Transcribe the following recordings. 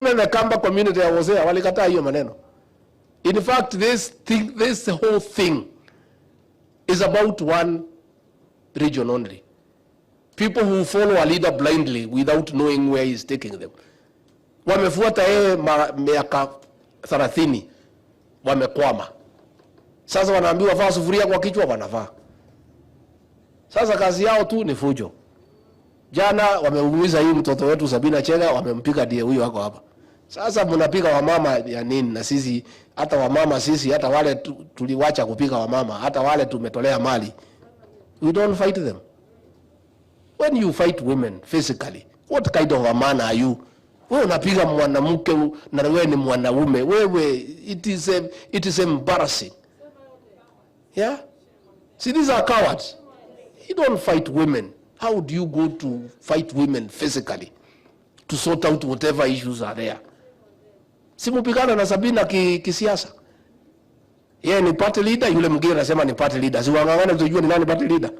The Kamba community ya Hosea walikataa hiyo maneno. In fact, this thing, this whole thing is about one region only. People who follow a leader blindly without knowing where he's taking them. Wamefuata yeye miaka 30, wamekwama. Sasa wanaambiwa vaa sufuria kwa kichwa, wanavaa. Sasa kazi yao tu ni fujo. Jana wameumiza hii mtoto wetu Sabina Chega, wamempiga, ndiye huyo wako hapa. Sasa mnapiga wamama ya nini? Na sisi hata wamama sisi hata wale tuliwacha kupiga wamama, hata wale tumetolea mali. We don't fight them. When you fight women physically, what kind of a man are you? Wewe unapiga mwanamke na wewe ni mwanaume. Wewe, it is embarrassing. Yeah? See, these are cowards. You don't fight women. How do you go to fight women physically to sort out whatever issues are there? Si mupigana na Sabina kisiasa. Yeye ni party leader, yule mwingine anasema ni party leader. Si wang'ang'ane tujue ni nani party leader.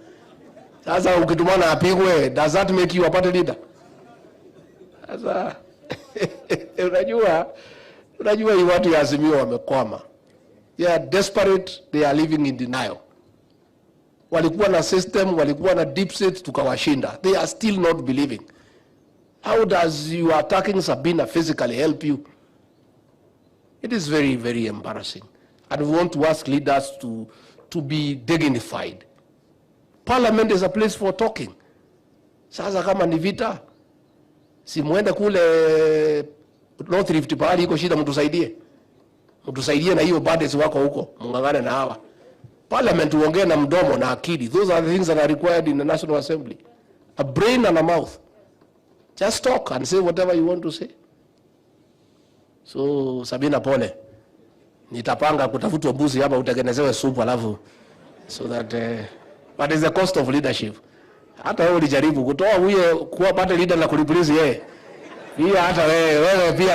Sasa ukitumana apigwe, does that make you a party leader? Sasa unajua hii watu ya Azimio wamekwama. They are desperate, they are living in denial. Walikuwa na system, walikuwa na deep state, tukawashinda. They are still not believing. How does you attacking Sabina physically help you? It is very, very embarrassing. And we want to ask leaders to be dignified. Parliament is a place for talking. Sasa kama ni vita, si muende kule North Rift pahali iko shida, mtusaidie. Mtusaidie na hiyo bandits wako huko, mung'ang'ane na hawa. Parliament uongee na mdomo na akili. Those are the things that are required in the National Assembly. A brain and a mouth. Just talk and say whatever you want to say. So Sabina, pole, nitapanga kutafutwa mbuzi hapa utengenezewe supu alafu so that but it's the cost of leadership. Hata wewe ulijaribu kutoa huye kuwa party leader na kureplace yeye pia, hata wewe pia.